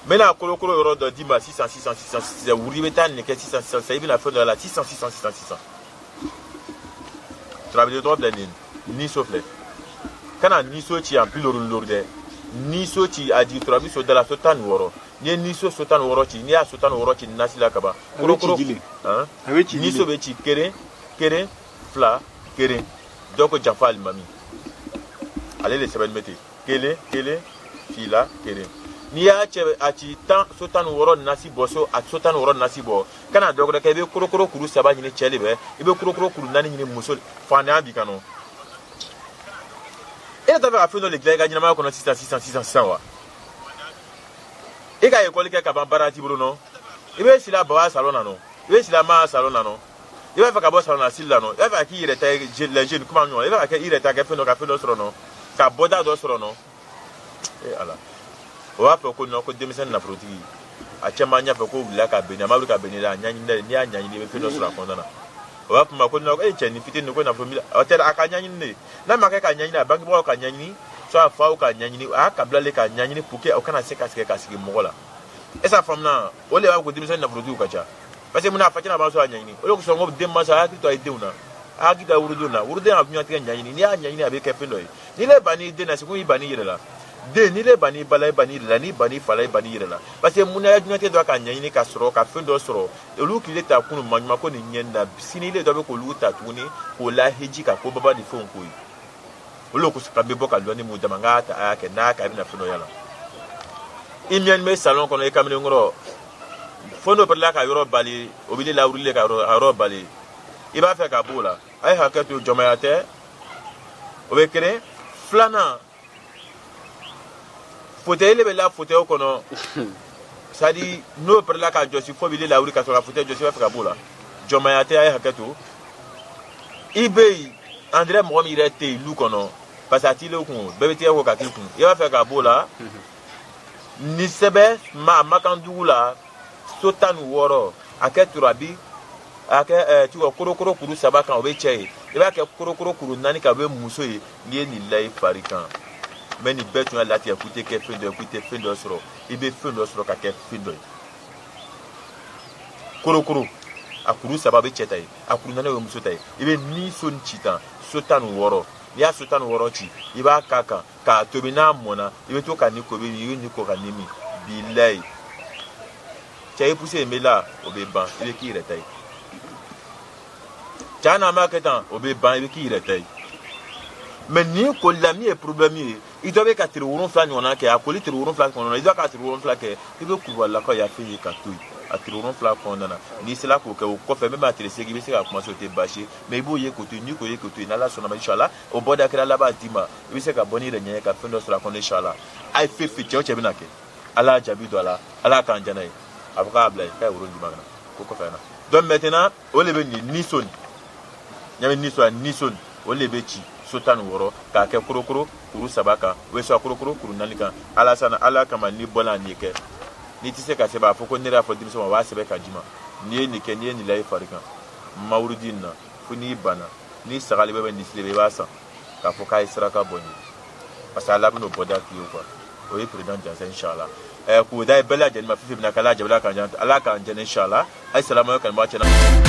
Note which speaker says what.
Speaker 1: N bɛna kolokolo yɔrɔ dɔ d'i ma sisan sisan sisan sisan. Wuri bɛ taa nin kɛ sisan sisan sisan, i bɛna fɛn dɔ la sisan sisan sisan sisan. Turabiden tɔgɔ filɛ nin ye, niso filɛ. Kana niso ci yan 50 ni 5 dɛ. Niso ci a jigin turabi so da la, so 16. N'i ye niso so 16 ci, n'i y'a so 16 ci nasi la ka ban.
Speaker 2: A bɛ ci jili. A bɛ ci jili.
Speaker 1: Niso bɛ ci kelen kelen fila kelen. Dɔw ko janfa alimami, ale de sɛbɛnni bɛ ten, kelen kelen fila kelen. N'i y'a cɛ a ci tan, so 16 nasi bɔ, so a so 16 nasi bɔ, kana dɔ wɛrɛ kɛ. I bɛ korokoro kuru saba ɲini cɛ de bɛ, i bɛ korokoro kuru naani ɲini muso. Fantanya b'i kan nɔ. E t'a fɛ ka fɛn dɔ de dilan i ka ɲɛnamaya kɔnɔ sisan sisan sisan sisan wa? E ka ekɔli kɛ ka ban, baara t'i bolo nɔ. I bɛ sila baba salon na nɔ, i bɛ sila maa salon na nɔ. I b'a fɛ ka bɔ salon na sili la nɔ. I b'a fɛ ka k'i yɛrɛ ta ye, les jeunes, kuma ɲɔgɔn. I b'a fɛ ka kɛ i yɛrɛ ta, kɛ fɛn dɔ, ka fɛn dɔ sɔrɔ nɔ, ka bɔda dɔ sɔrɔ nɔ. E ala, o b'a fɔ ko non, ko denmisɛnnin nafolotigi a caman y'a fɔ ko wulila ka bɛn, a ma wuli ka bɛn la, a ɲɛɲini dɛ. N'i y'a ɲɛɲini, i bɛ fɛn dɔ sɔrɔ a kɔnɔna na. O b'a fɔ ma ko non, e cɛ nin fitinin ko nafolo mi o tɛ, a ka ɲɛɲini de. N'a ma kɛ ka ɲɛɲini, a bangebagaw ka ɲɛɲini, soit a faw ka ɲɛɲini, a y'a kabila le ka ɲɛɲini pour que o kana se ka sigi ka sigi mɔgɔ la. E sa faamuna? O de b'a fɔ ko denmisɛnnin nafolotigiw ka ca, parce que mun na a facɛ n'a ba sɔrɔ a ɲɛɲini. O de kosɔn n ko den mansa, a hakili to a ye denw na, a hakili to a worodenw na. Woroden a diɲɛlatigɛ ɲɛɲini, n'i y'a ɲɛɲini, a bɛ kɛ fɛn dɔ ye. N'i le banni den na, c'est komi i banni yɛrɛ la. Den, n'i le banni ba la, i banni yɛrɛ la. N'i banni fa la, i banni yɛrɛ la. Parce que mun na ya diɲɛlatigɛ dɔ ka ɲɛɲini ka sɔrɔ ka fɛn dɔ sɔrɔ, olu k'ile ta kunun maɲuman ko nin ɲɛ na, sini ile dɔ bɛ k'olu ta tuguni k'o lahiji ka ko baba ni fɛnw k'o ye. Olu ko ka bɛ bɔ ka lɔnni mun dama, n k'a ta, a y'a kɛ n'a y'a kɛ, a bɛna fɛn dɔ y'a la. I miɲɛni bɛ salon kɔnɔ, i kamalen kɔrɔ fo n'o pɛrɛla ka yɔrɔ bali, o b'i lawuli ka yɔrɔ bali. I b'a fɛ ka b'o la, a ye hakɛ to, jɔnmaya tɛ. O bɛ kelen. Filanan, fauteuil bɛ la fauteuil kɔnɔ, c'est à dire n'o pɛrɛla ka jɔsi fo b'i lawuli ka sɔrɔ ka fauteuil jɔsi, i b'a fɛ ka b'o la, jɔnmaya tɛ. A ye hakɛ to. I bɛ yen en dirait mɔgɔ min yɛrɛ tɛ yen lu kɔnɔ, parce que a t'i le kun, bɛɛ bɛ tigɛ ko ka k'i kun. I b'a fɛ ka b'o la, ni sɛbɛ ma a makan dugu la, so 16, a kɛ turabi, a kɛ tu vois, korokoro kuru saba kan, o bɛ cɛ ye. I b'a kɛ korokoro kuru naani kan, o bɛ muso ye. N'i ye nin la i fari kan mɛ, nin bɛɛ tun y'a latigɛ k'i tɛ kɛ fɛn dɔ ye, k'i tɛ fɛn dɔ sɔrɔ. I bɛ fɛn dɔ sɔrɔ ka kɛ fɛn dɔ ye. Korokoro a kuru saba bɛ cɛ ta ye, a kuru naani o ye muso ta ye. I bɛ ni so nin ci tan, so 16. N'i y'a so 16 ci, i b'a k'a kan k'a tobi. N'a mɔnna, i bɛ to ka nin ko, i bɛ nin ko ka nin min. Bilayi, cɛ, i poussé in bɛ la, o bɛ ban, i bɛ k'i yɛrɛ ta ye. Cɛ n'a ma kɛ tan, o bɛ ban, i bɛ k'i yɛrɛ ta ye. Mais nin koli la, min ye problème ye, i dɔ bɛ ka tile 7 ɲɔgɔnna kɛ, a koli tile 7 kɔnɔna na, i dɔ ka tile 7 kɛ, i bɛ kulubalilakaw ya fɛn ye ka to yen. A tile 7 kɔnɔna na, n'i sera k'o kɛ, o kɔfɛ même a tile 8, i bɛ se ka kuma se, o tɛ baasi ye. Mais i b'o ye k'o to yen. N'i k'o ye k'o to yen, n'Ala sɔnna ma, inshallah, o bɔda kɛra laban d'i ma, i bɛ se ka bɔ n'i yɛrɛ ɲɛ ye ka fɛn dɔ sɔrɔ a kɔnɔ, inshallah. A ye fɛn fɛn, cɛ o cɛ bɛna kɛ, Ala y'a jaabi don a la, Ala k'an jana ye. A fɔ k'a bila yen, k'a ye woro di ma ka na ko kɔfɛ na. Donc maintenant, o de bɛ nin niso nin ɲa bɛ niso a niso nin, o de bɛ ci so 16 k'a kɛ korokoro kuru saba kan, o bɛ sɔrɔ korokoro kuru naani kan. Ala sanna, Ala kama, n'i bɔra nin kɛ, n'i tɛ se ka sɛbɛn, a fɔ ko ne yɛrɛ y'a fɔ denmisɛnw ma, o b'a sɛbɛn ka d'i ma. N'i ye nin kɛ, n'i ye nin la i fari kan mawurudi nin na, fo n'i banna, ni sagali bɛ nisile bɛ, i b'a san k'a fɔ k'a ye saraka bɔ nin ye, parce que Ala bɛn'o bɔda k'i ye quoi. O ye président Jansa, inshallah. K'o da ye bɛɛ lajɛlen ma, fɛn fɛn bɛna kɛ, Ala jabila k'an jan, Ala k'an jɛn, inshallah. A ye salamu aleykum, kanubaga cɛna.